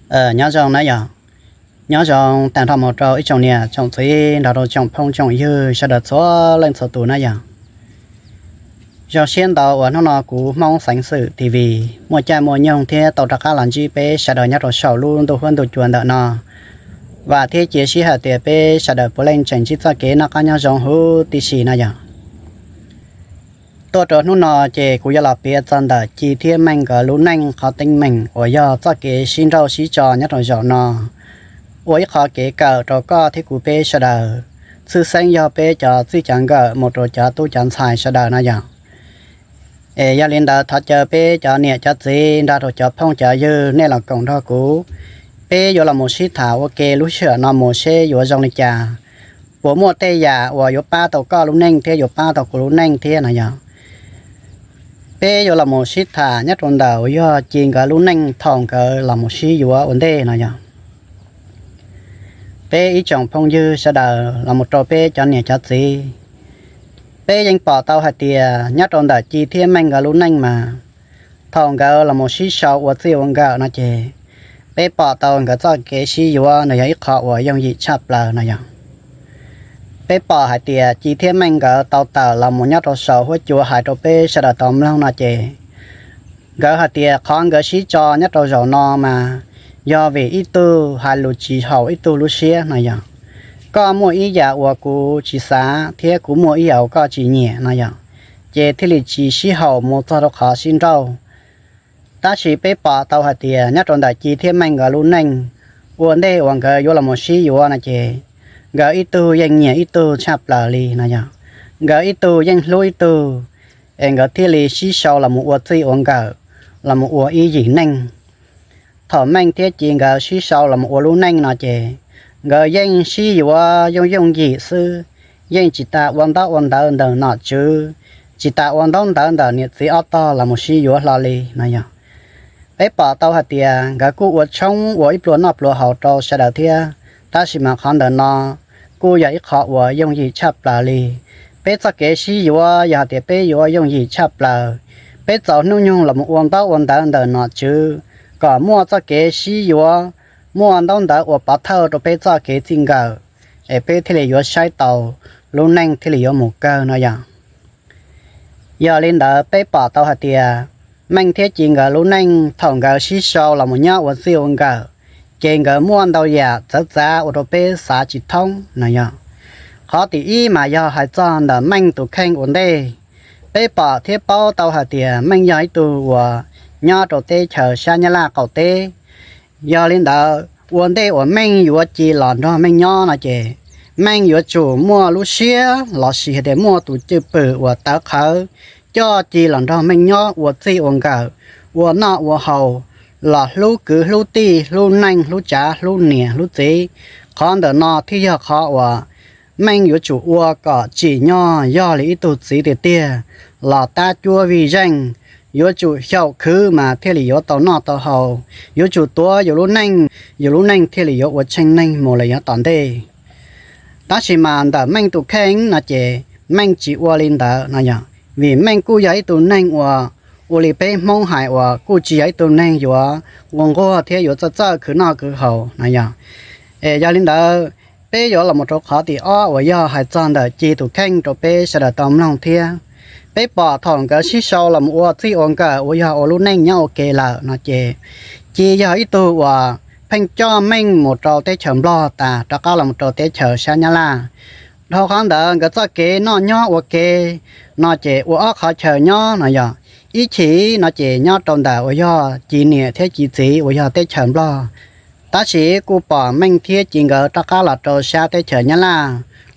Nyob zoo na yog, nyob zoo tag nrho mus rau ib tsoom niam tsoom txiv nrog rau tsoom phooj tsoom ywg sawv daws txhua leej txhua tus na yog. Zoo siab ntau uas hnub no kuv Hmoob Xeev Xwm T V muaj caij muaj nyoog thiab tau rov qab los ntsib peb sawv daws nyob rau saum lub ntuj huab ntuj cua ntawm no. Vam thiab cia siab hais tias peb sawv daws puav leej tseem ntsib txoj kev noj qab nyob zoo huv tib si na yog. Tuaj rau hnub no ces kuv yuav los piav txog ntawm Ci thiab Meej nkawd lub neej qhov teeb meem uas yog txoj kev sib nrauj sib tso nyob rau zaum no, ua ib qho kev kawm rau koj thiab kuv peb sawv daws, tshwj xeeb yog peb cov txij cov nkawm mus rau cov tub cov ntxhais sawv daws no yog. Es yog li ntawd thov caw peb cov niam cov txiv nrog rau cov phooj cov ywg nej los koom nrog kuv, peb yuav los mus sib tham ua ke lub sij hawm no mus seb yuav zoo li cas, puas muaj tej yam uas yuav pab tau koj lub neej thiab yuav pab tau kuv lub neej thiab no yog. Peb yuav los mus sib tham nyob rau ntawm uas yog Ci nkawd lub neej thaum nkawd los mus sib yuav ua ntej no yog. Peb ib tsoom phooj ywg sawv daws los mus rau peb cov niam cov txiv, peb yeej pom tau hais tias nyob rau ntawm Ci thiab Meej nkawd lub neej mas, thaum nkawd los mus sib sau ua txij ua nkawm no ces, peb pom tau nkawd txoj kev sib yuav nws yog ib qho uas yooj yim tshaj plaws no yog. Peb pom hais tias Ci thiab Meej nkawd tau tawm los mus nyob rau saum huab cua hais rau peb sawv daws tau mloog no ces, nkawd hais tias qhov nkawd sib tso nyob rau zaum no mas yog vim ib tug hais lus tsis haum ib tug lub siab no yog. Koj muaj ib yam uas kuv tsis xav thiab kuv muaj ib yam uas koj tsis nyiam no yog, ces thiaj li tsis sib haum mus txog rau qhov sib nrauj. Tab sis peb pom tau hais tias nyob rau ntawm Ci thiab Meej nkawd lub neej, ua ntej uas nkawd yuav los mus sib yuav no ces, nkawd ib tug yeej nyiam ib tug tshaj plaws li no yog. Nkawd ib tug yeej hlub ib tug, es nkawd thiaj li sib sau los mus ua txij ua nkawm, los mus ua ib yim neej. Thaum Meej thiab Ci nkawd sib sau los mus ua lub neej no ces, nkawd yeej sib yuav yooj yooj yim xwb, yeej tsis tas ua ntaub ua ntawv ntawm nom tswv, tsis tas ua ntaub ntawv ntawm niam txiv ob tog los mus sib yuav hlo li no yog. Peb pom tau hais tias nkawd kuj ua tshoob ua ib pluag noj pluag haus rau sawv daws thiab, tab sis mas qhov ntawm no kuj yog ib qho uas yooj yim tshaj plaws li. Peb txoj kev sib yuav yog hais tias peb yuav yooj yim tshaj plaws, peb txaus hnub nyoog los mus ua ntaub ua ntawv ntawm nom tswv kom muaj txoj kev sib yuav, muaj ntaub ntawv uas pov thawj rau peb txoj kev txij nkawm, es peb thiaj li yuav saib tau, lub neej thiaj li yuav mus kawg no yog. Yog li ntawd peb pom tau hais tias Meej thiab Ci nkawd lub neej thaum nkawd sib sau los mus nyob ua txij ua nkawm, ces nkawd muaj ntau yam txawv txav ua rau peb xav tsis thoob no yog. Qhov tim ib mas yog hais txog ntawm Meej tus kheej ua ntej. Peb pom thiab paub tau hais tias Meej yog ib tug uas nyob rau teb chaws sab Nyab Laj qaum teb. Yog li ntawd ua ntej uas Meej yuav Ci los nrog Meej nyob no ces, Meej yuav tsum muaj lub siab los sis hais tias muaj tus cwj pwm uas tawv qhawv coj Ci los nrog Meej nyob ua txij ua nkawm, ua noj ua haus, los hlub kwv hlub tij, hlub neej hlub tsav, hlub niam hlub txiv. Qhov ntawm no thiaj yog qhov uas Meej yuav tsum ua kom tsim nyog yog li ib tug txiv tiag tiag, los tab cuab vij zeej, yuav tsum xyaum khwv mas thiaj li yuav tau noj tau haus, yuav tsum tuav yus lub neej, yus lub neej thiaj li yuav ua tsheej neeg mus lawm yav tom ntej. Tab sis mas ntawm Meej tus kheej no ces Meej tsis ua li ntawd no yog, vim Meej kuj yog ib tug neeg uas ua li peb Hmoob hais uas kuj tsis yog ib tug neeg yuav nquag nquag thiab yuav txawj txawj khwv noj khwv haus no yog. Es yog li ntawd, peb yuav los mus rau qhov tim ob uas yog hais txog ntawm Ci tus kheej rau peb sawv daws tau mloog thiab. Peb pom thaum nkawd sib sau los mus ua txij ua nkawm uas yog ua lub neej nyob ua ke lawm no ces, Ci yog ib tug uas pheej coj Meej mus rau teb chaws Nplog tas rov qab los mus rau teb chaws sab Nyab Laj. Dhau qhov ntawd nkawd txoj kev noj nyob ua ke no ces ua ob qhov chaw nyob no yog, ib chim no ces nyob rau ntawm uas yog Ci niam thiab Ci txiv uas yog teb chaws Nplog. Tab sis kuj pom Meej thiab Ci nkawd rov qab los rau sab teb chaws Nyab Laj,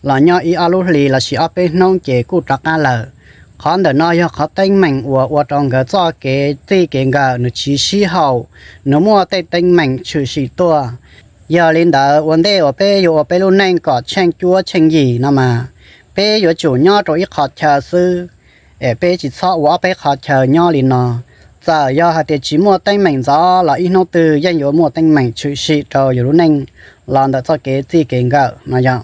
los nyob ib ob lub hlis los sis ob peb hnub ces kuj rov qab lawm. Qhov ntawm no yog qhov teeb meem uas ua rau nkawd txoj kev txij kev nkawm nws tsis sib haum, nws muaj tej teeb meem tshwm sim tuaj. Yog li ntawd ua ntej uas peb yuav ua peb lub neej kom tsheej cuab tsheej yim no mas, peb yuav tsum nyob rau ib qho chaw xwb, es peb tsis txhob ua ob peb qho chaw nyob li no. Txawm yog hais tias tsis muaj teeb meem ntxov los ib hnub twg yeej yuav muaj teeb meem tshwm sim rau yus lub neej los ntawm txoj kev txij kev nkawm no yog.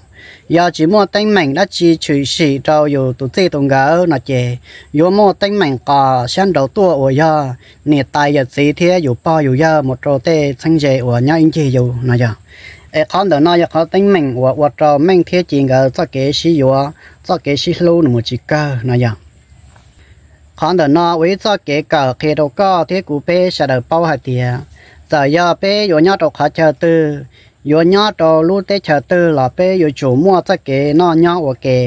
Yog tsis muaj teeb meem dab tsi tshwm sim rau yus tus txij tus nkawm no ces yuav muaj teeb meem qos sab nraud tuaj uas yog niam tais yawm txiv thiab yus pog yus yawg mus rau tej txheeb ze uas nyob ib ncig yus no yog. Es qhov ntawm no yog qhov teeb meem uas ua rau Meej thiab Ci nkawd txoj kev sib yuav, txoj kev sib hlub nws mus tsis kawg no yog. Qhov ntawm no ua ib txoj kev kawm qhia rau koj thiab kuv peb sawv daws paub hais tias txawm yog peb yuav nyob rau qhov chaw twg, yuav nyob rau lub teb chaws twg los peb yuav tsum muaj txoj kev noj nyob ua ke.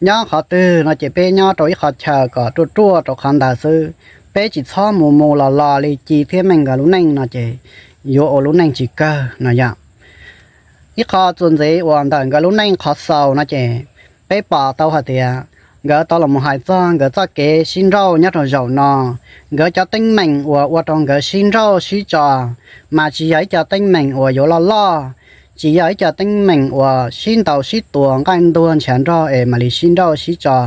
Nyob qhov twg no ces peb nyob rau ib qhov chaw kom ruaj ruaj rau qhov ntawd xwb. Peb tsis txhob mus mus los los li Ci thiab Meej nkawd lub neej no ces yuav ua lub neej tsis kawg no yog. Ib qho txuas ntxiv uas ntawm nkawd lub neej qhov xaus no ces peb pom tau hais tias nkawd tau los mus hais txog nkawd txoj kev sib nrauj nyob rau zaum no. Nkawd cov teeb meem uas ua rau nkawd sib nrauj sib tso mas tsis yog ib co teeb meem uas yuav loj loj, tsis yog ib co teeb meem uas sib ntaus sib tua nqaij ntuag ntshav nrog es mam li sib nrauj sib tso.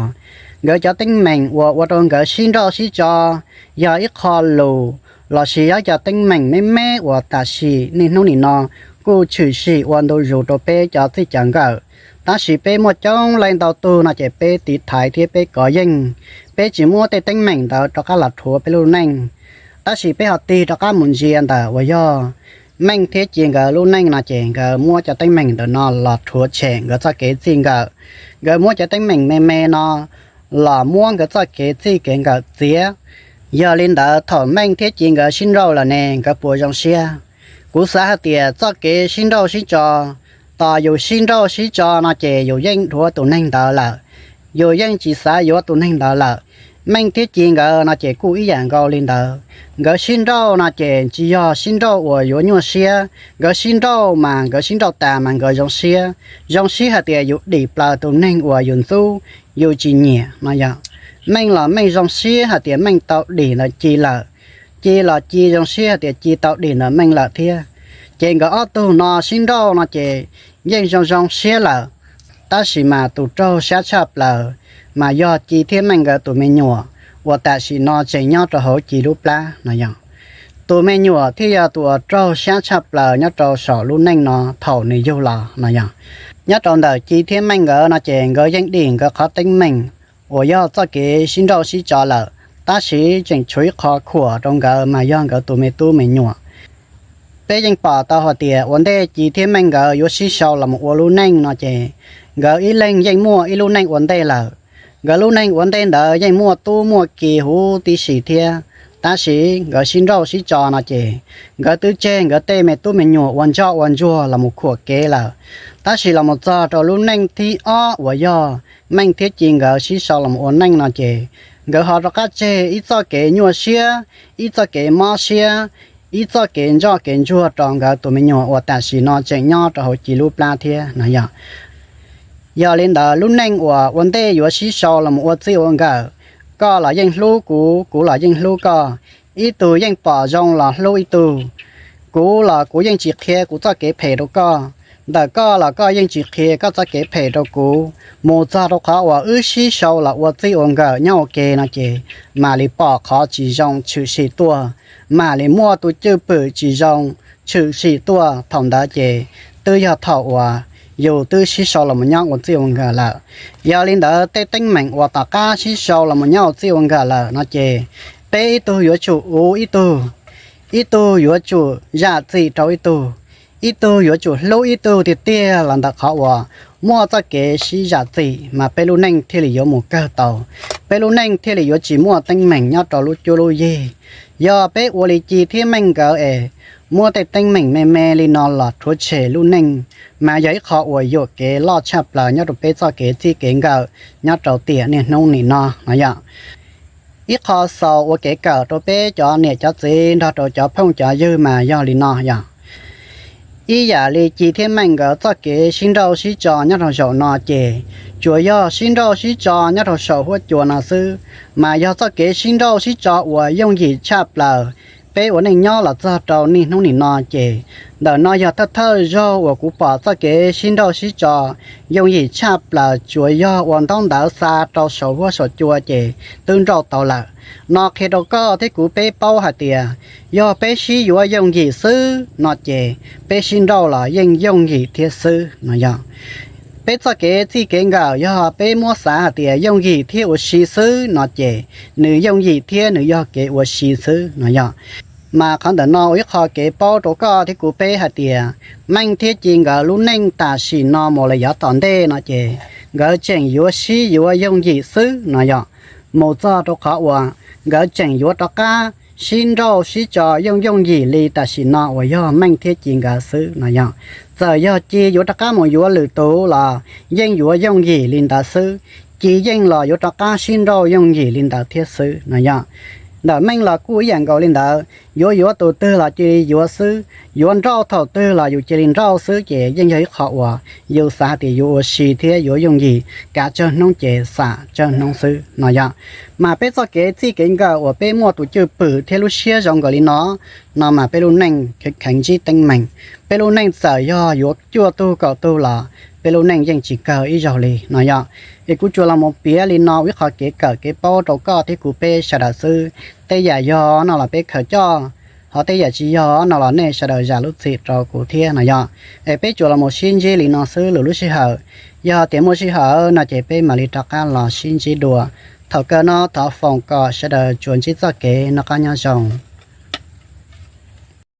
Nkawd cov teeb meem uas ua rau nkawd sib nrauj sib tso yog ib qho lus lossis yog ib co teeb meem me me uas tam sim niaj hnub nim no kuj tshwm sim ua ntu zus rau peb cov txij cov nkawm. Tab sis peb muaj coob leej ntau tug no ces peb tiv thaiv thiab peb kov yeej, peb tsis muab tej teeb meem ntawd rov qab los rhuav peb lub neej. Tab sis peb ho tig rov qab mus ntsia ntawm uas yog Meej thiab Ci nkawd lub neej no ces nkawd muab cov teeb meem ntawm no los rhuav tshem nkawd txoj kev txij nkawm. Nkawd muab cov teeb meem me me no los muab nkawd txoj kev txij kev nkawm txiav. Yog li ntawd thaum Meej thiab Ci nkawd sib nrauj lawm ne nkawd puas zoo siab? Kuv xav hais tias txoj kev sib nrauj sib tso, tos yus sib nrauj sib tso no ces yus yeej dhuav tus neeg ntawd lawm, yus yeej tsis xav yuav tus neeg ntawd lawm. Meej thiab Ci nkawd no ces kuj ib yam nkaus li ntawd. Nkawd sib nrauj no ces tsis yog sib nrauj uas yuav nyuaj siab, nkawd sib nrauj mas nkawd sib nrauj tas mas nkawd zoo siab. Zoo siab hais tias yus dim plaws tus neeg uas yus ntxub, yus tsis nyiam no yog. Meej los Meej zoo siab hais tias Meej tau dim ntawm Ci lawm, Ci los Ci zoo siab hais tias Ci tau dim ntawm Meej lawm thiab. Ces nkawd ob tug no sib nrauj no ces yeej zoo zoo siab lawm. Tab sis mas tus raug sab tshaj plaws mas yog Ci thiab Meej nkawd tus me nyuam uas tam sim no tseem nyob rau hauv Ci lub plab no yog. Tus me nyuam thiaj yog tus uas raug sab tshaj plaws nyob rau saum lub neej no thaum nws yug los no yog. Nyob rau ntawm Ci thiab Meej nkawd no ces nkawd yeej dim nkawd qhov teeb meem uas yog txoj kev sib nrauj sib tso lawm, tab sis tseem tshuav ib qho khuam rau nkawd mas yog nkawd tus me tub me nyuam. Peb yeej pom tau hais tias ua ntej Ci thiab Meej nkawd yuav sib sau los mus ua lub neej no ces nkawd ib leeg yeej muaj ib lub neej ua ntej lawm. Nkawd lub neej ua ntej ntawd yeej muaj tub muaj ki huv tib si thiab, tab sis nkawd sib nrauj sib tso no ces nkawd twb tseg nkawd tej me tub me nyuam ua ntsoj ua ntsuag los mus khuam kev lawm. Tab sis los mus txog rau lub neej thib ob uas yog Meej thiab Ci nkawd sib sau los mus ua neej no ces nkawd ho rov qab tseg ib txoj kev nyuaj siab, ib txoj kev mob siab, ib txoj kev ntsoj kev ntsuag rau nkawd tus me nyuam uas tam sim no tseem nyob rau hauv Ci lub plab thiab no yog. Yog li ntawd lub neej uas ua ntej yuav sib sau los mus ua txij ua nkawm, koj los yeej hlub kuv, kuv los yeej hlub koj, ib tug yeej pom zoo los hlub ib tug. Kuv los kuv yeej tsis qhia kuv txoj kev phem rau koj, ntawm koj los koj yeej tsis qhia koj txoj kev phem rau kuv. Mus txog rau qhov uas wb sib sau los ua txij ua nkawm nyob ua ke no ces mam li pom qhov tsis zoo tshwm sim tuaj, mam li muaj tus cwj pwm tsis zoo tshwm sim tuaj. Thaum ntawd ces twb yog thaum uas yus twb sib sau los mus nyob ua txij ua nkawm lawm. Yog li ntawd tej teeb meem uas tom qab sib sau los mus nyob ua txij ua nkawm lawm no ces peb ib tug yuav tsum uv ib tug, ib tug yuav tsum zam txim rau ib tug, ib tug yuav tsum hlub ib tug tiag tiag los ntawm qhov uas muaj txoj kev sib zam txim mas peb lub neej thiaj li yuav mus kawg tau, peb lub neej thiaj li yuav tsis muaj teeb meem nyob rau lub cuab lub yig. Yog peb ua li Ci thiab Meej nkawd es muab tej teeb meem me me li no los rhuav tshem lub neej, mas yog ib qho uas yuam kev loj tshaj plaws nyob rau peb txoj kev txij kev nkawm nyob rau tiam niaj hnub nim no no yom. Ib qho xaus ua kev kawm rau peb cov niam cov txiv nrog rau cov phooj cov ywg mas yog li no yom. Ib yam li Ci thiab Meej nkawd txoj kev sib nrauj sib tso nyob rau zaum no ces tsuas yog sib nrauj sib tso nyob rau saum huab cua no xwb, mas yog txoj kev sib nrauj sib tso uas yooj yim tshaj plaws peb ua neej nyob los txog rau niaj hnub nim no ces ntawm no yog thawj thawj zaug uas kuv pom txoj kev sib nrauj sib tso yooj yim tshaj plaws tsuas yog ua ntaub ntawv xa rau saum huab saum cua ces twb nrauj tau lawm. No qhia rau koj thiab kuv peb paub hais tias yog peb sib yuav yooj yim xwb no ces peb sib nrauj los yeej yooj yim thiab xwb no yog. Peb txoj kev txij kev nkawm yog peb muab xav hais tias yooj yim thiab ua si xwb no ces nws yooj yim thiab nws yog kev ua si xwb no yog. Mas qhov ntawm no ua ib qho kev paub rau koj thiab kuv peb hais tias Meej thiab Ci nkawd lub neej tam sim no mus li yav tom ntej no ces nkawd tseem yuav sib yuav yooj yim xwb no yog. Mus txog rau qhov uas nkawd tseem yuav rov qab sib nrauj sib tso yooj yooj yim li tam sim no uas yog Meej thiab Ci nkawd xwb no yog. Txawm yog Ci yuav rov qab mus yuav lwm tus los yeej yuav yooj yim li ntawd xwb. Ci yeej los yuav rov qab sib nrauj yooj yim li ntawd thiab xwb no yog. Ntawm Meej los kuj ib yam nkaus li ntawd, yuav yuav tus twg los cia li yuav xwb, yuav nrauj thaum twg los yus cia li nrauj xwb ces yeej yog ib qho uas yus xav hais tias yuav ua si thiab yuav yooj yim, kav tsawg hnub ces xam tsawg hnub xwb no yog. Mas peb txoj kev txij kev nkawm uas peb muaj tus cwj pwm thiab lub siab zoo nkaus li no, no mas peb lub neej kheev ntsib teeb meem. Peb lub neej txawm yog yuav cuaj tug kaum tug los peb lub neej yeej tsis kawg ib zaug li no yog. Es kuv tsuas los mus piav li no ua ib qho kev kawm kev paub rau koj thiab kuv peb sawv daws xwb. Tej yam yog no los peb khaws coj, ho tej yam tsis yog no los nej sawv daws zam lub txim rau kuv thiab no yog. Es peb tsuas los mus sib ntsib li no xwb lwm lub sij hawm. Yog tias muaj sij hawm no ces peb mam li rov qab los sib ntsib dua. Thaum kawg no thov foom kom sawv daws tsuas ntsib txoj kev noj qab nyob zoo.